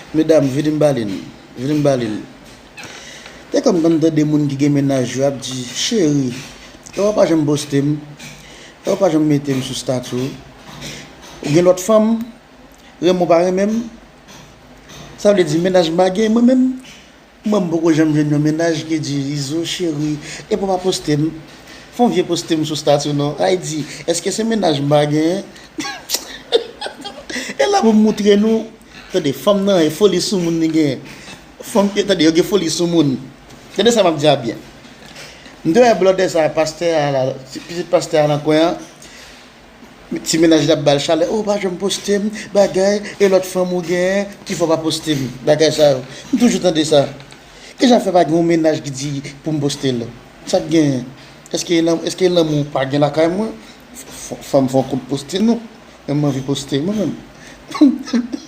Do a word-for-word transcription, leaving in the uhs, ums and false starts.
Medam, vini m pale n. Vini m pale n. Te kòm m tande moun ki gen mennaj yo ap di, cheri, e w pa janm poste m, e w pa janm mete m sou stati w. Ou gen lòt fanm, renmen w pa renmen m. Sa vle di mennaj m pa gen mwen menm. Mwen m poko janm jwenn yon mennaj ki di, Izo cheri, e pou w pa poste m. Fè yon vye poste m sou stati w non. Ay di, èske se mennaj m pa genyen? E la pou m moutre nou. Tande, fanm nan e foli sou moun li genyen. Fanm, tande, yo gen foli sou moun. Tande sa m ap di a byen. M te wè blòdè sa, pastè a la, pitit pastè a nan kwen an. Ti mennaj la ap ba l chalè, oh, pa janm poste m, bagay, e lòt fanm ou genyen, ki fè w pa poste m, bagay sa yo. M toujou tande sa. Kijan fè pa gen yon mennaj ki di pou m poste l? Sa k genyen? Èske e lan-, èske lanmou pa gen lakay mwen? F-, f-, fò m fè yon kout poste nou. Men m anvi poste mwen menm.